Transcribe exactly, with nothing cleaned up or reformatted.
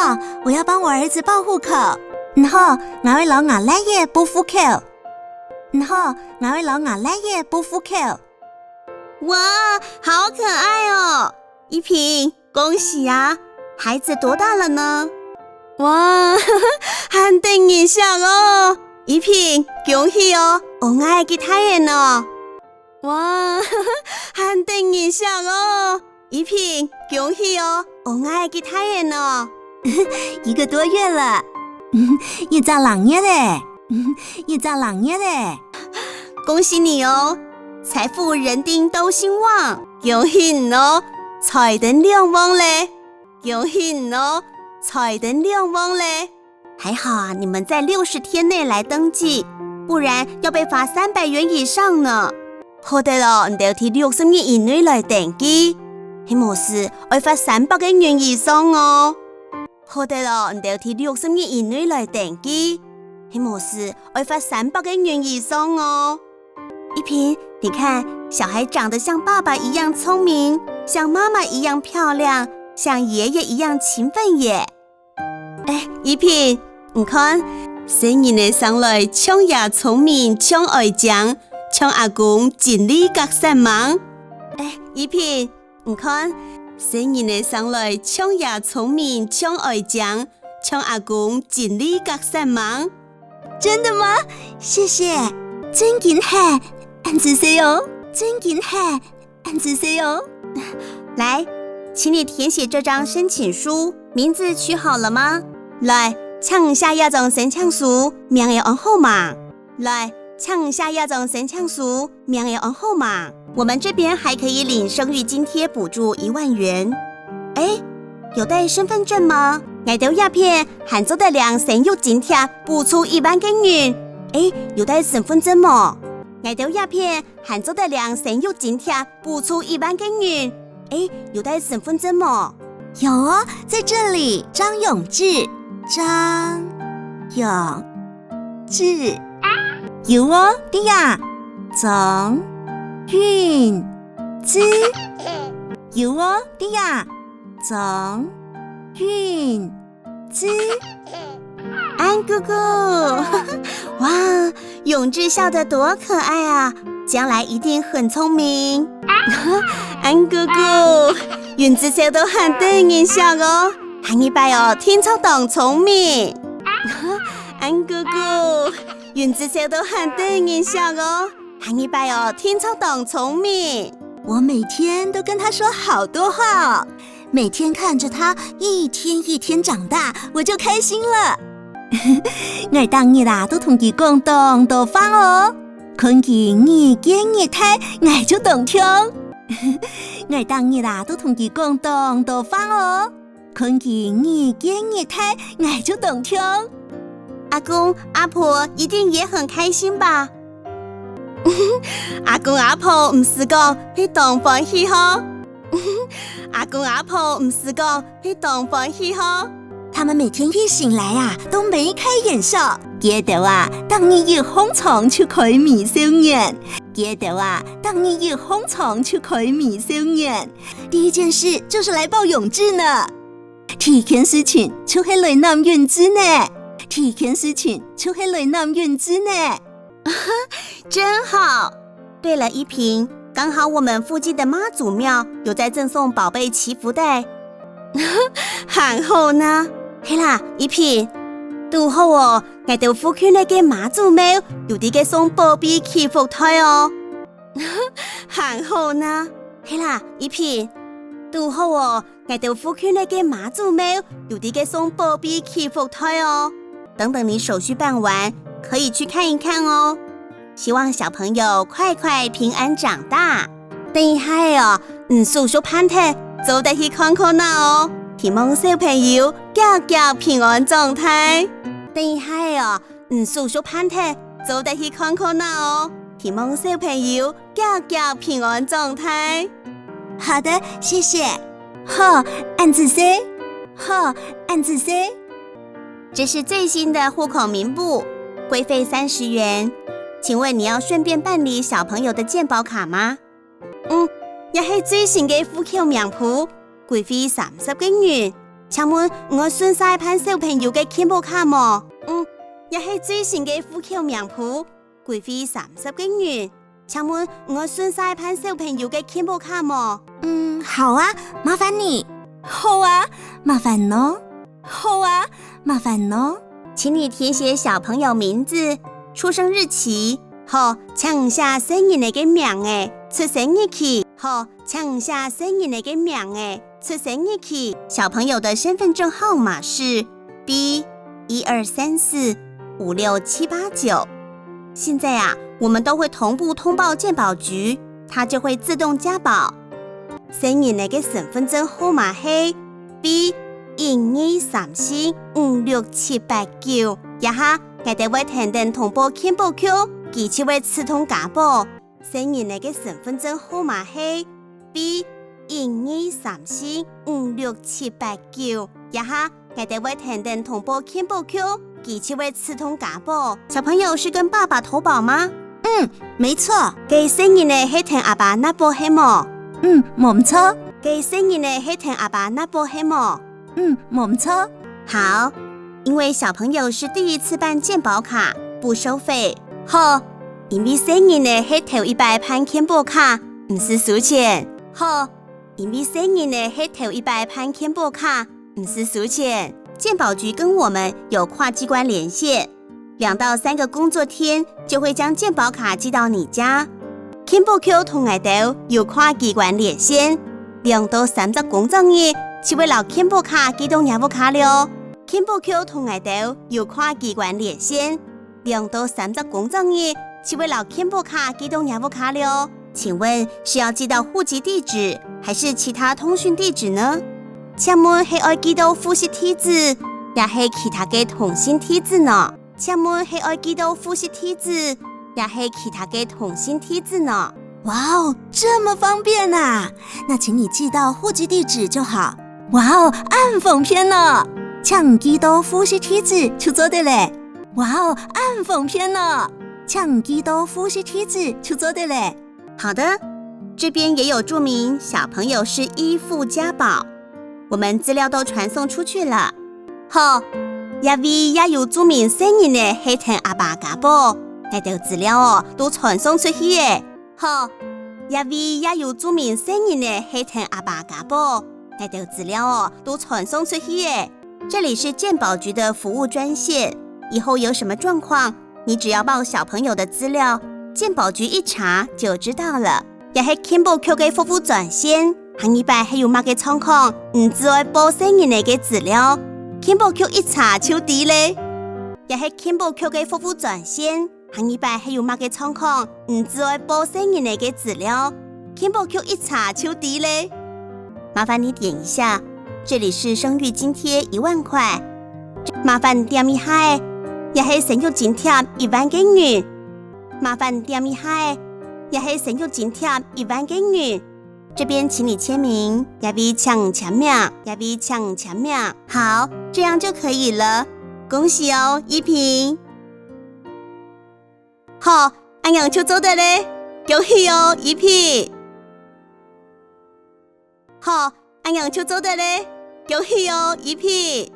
啊，我要帮我儿子报户口。你好，我要帮我倈仔报户口。你好，我要帮我倈仔报户口。哇，好可爱哦！依萍，恭喜啊！孩子多大了呢？哇，还得人惜哦！依萍，恭喜哦！哦，𠊎个大人哦！哇，还得人惜哦！依萍，恭喜哦！哦，𠊎个大人哦！一个多月了，一隻零月咧，一隻零月咧。恭喜你哦！財富人丁都興旺，恭喜你哦！財丁兩旺咧，恭喜你哦！財丁兩旺咧。還好啊，你們在六十天內來登記，不然要被罰三百元以上呢。好得哦，你兜在六十日以內來登記，係無係愛罰三百个銀以上哦。好得哦，你兜在六十日以內來登記，係無係愛罰三百个銀以上哦。依萍，你看，小孩長得像爸爸一樣聰明，像媽媽一樣漂亮，像爺爺一樣勤奮耶。哎，依萍，你看，細人仔生來像爺聰明，像哀靚，像阿公精力佮煞猛。哎，依萍，你看，細人仔生來像爺聰明，像哀靚，像阿公精力佮煞猛。真的嗎？謝謝，正經係，恁仔細哦，正經係，恁仔細哦。來，請你填寫這張申請書，名字取好了嗎？來，請你寫這張申請書，名仔安好吂？來，請你寫這張申請書，名仔安好吂？我們這邊還可以領生育津貼補助一萬元。哎，有帶身份證嗎？𠊎兜這片還做得領生育津貼補助一萬个銀。哎，有帶身份證無？𠊎兜這片還做得領生育津貼補助一萬个銀。哎，有帶身份證無？有哦，在這裡，張永志，張永志。有哦，在這，張永志。有哦，在這，張永志。安姑姑，哇，永志笑得多可愛啊，將來一定很聰明。安姑姑，永志笑到還得人惜哦，下二擺哦，定著當聰明。安姑姑，永志笑到還得人惜哦，下二擺哦，定著當聰明。我每天都跟他說好多話哦，每天看著他一天一天長大，我就開心了。𠊎逐日啊，都同佢講當多話哦，看佢日見日大，𠊎就當暢。𠊎逐日啊，都同佢講當多話哦，看佢日見日大，𠊎就當暢。阿公阿婆一定也很開心吧？阿公阿婆毋使講，會當歡喜吼。阿公阿婆毋使講，會當歡喜吼。他們每天一醒來啊，都眉開眼笑。佢兜啊，逐日一䟘床就開眉笑眼。佢兜啊，逐日一䟘床就開眉笑眼。第一件事就是來抱永志呢。第一件事情就係來攬永志呢。第一件事情就係來攬永志呢。真好。對了，依萍，剛好我們附近的媽祖廟有在贈送寶貝祈福袋。還好呢。係啦，依萍，堵好哦，𠊎兜附近个媽祖廟有在該送寶貝祈福袋哦。還好呢。係啦，依萍，堵好哦，𠊎兜附近个媽祖廟有在該送寶貝祈福袋哦。等等你手續辦完，可以去看一看哦。希望小朋友快快平安長大。等一下仔哦，你手續辦忒，做得去看看啊哦。希望小朋友遽遽平安長大。等一下仔哦，你手續辦忒，做得去看看啊哦。希望小朋友遽遽平安長大。好的，謝謝。好，恁仔細。好，恁仔細。這是最新的戶口名簿，規費三十元。請問你要順便辦理小朋友的健保卡嗎？嗯，這係最新个戶口名簿，規費三十个銀。請問，你愛順續辦小朋友个健保卡無？嗯，這係最新个戶口名簿，規費三十個銀。請問，你愛順續辦小朋友个健保卡無？嗯，好啊，麻煩你。好啊，麻煩喏。好啊，麻煩喏。請你填寫小朋友名字、出生日期，好，請寫細人仔个名仔、出生日期，好，請寫細人仔个名仔、出生日期。小朋友的身份證號碼是 B 一二三四五六七八九。現在啊，我們都會同步通報健保局，它就會自動加保。細人仔个身份證號碼係 B 一二三四五六七八九。這下，𠊎兜會跈等通報健保局，佢就會自動加保。細人仔个身份證號碼係 B 一二三四五六七八九。這下，𠊎兜會跈等通報健保局，佢就會自動加保。小朋友是跟爸爸投保嗎？嗯，沒錯。該細人仔係跈阿爸納保係無？嗯，無毋著。該細人仔係跈阿爸納保係無？嗯，無毋著。好，因為小朋友是第一次辦健保卡，不收費。好，因為細人仔係頭一擺辦健保卡，毋使收錢。好，因為細人仔係頭一擺辦健保卡，毋使收錢。健保局跟我們有跨機關連線，兩到三個工作天就會將健保卡寄到你家。健保局同𠊎兜有跨機關連線，兩到三隻工作日就會摎健保卡寄到若屋下了。健保局同𠊎兜有跨機關連線，兩到三隻工作日就會摎健保卡寄到若屋下了。請問是要寄到戶籍地址還是其他通訊地址呢？請問係愛寄到戶籍地址，也係其他个通訊地址呢？請問係愛寄到戶籍地址，也係其他个通訊地址呢？哇哦，這麼方便啊！那請你寄到戶籍地址就好。哇哦，恁方便呢！請寄到戶籍地址就做得了。哇哦，恁方便呢！請寄到戶籍地址就做得了。好的，這邊也有註明小朋友是依附加保，我們資料都傳送出去了。好，這位也有註明細人仔係跈阿爸加保，𠊎兜資料哦都傳送出去了。好，這位也有註明細人仔係跈阿爸加保，𠊎兜資料哦都傳送出去了。這裡是健保局的服務專線，以後有什麼狀況，你只要報小朋友的資料，健保局一查就知道了。這係健保局个服務專線，下二擺係有麼个狀況，你只愛報細人仔个資料，健保局一查就知了。這係健保局个服務專線，下二擺係有麼个狀況，你只愛報細人仔个資料，健保局一查就知了。麻煩你點一下，這裡是生育津貼一萬塊。麻煩點一下仔，這係生育津貼一萬個銀。麻煩點一下仔，這係生育津貼一萬個銀。這邊請你簽名，這位請簽名，這位請簽名。好，這樣就可以了。恭喜哦，依萍。好，恁樣就做得了。恭喜哦，依萍。好，恁樣就做得了。恭喜哦，依萍。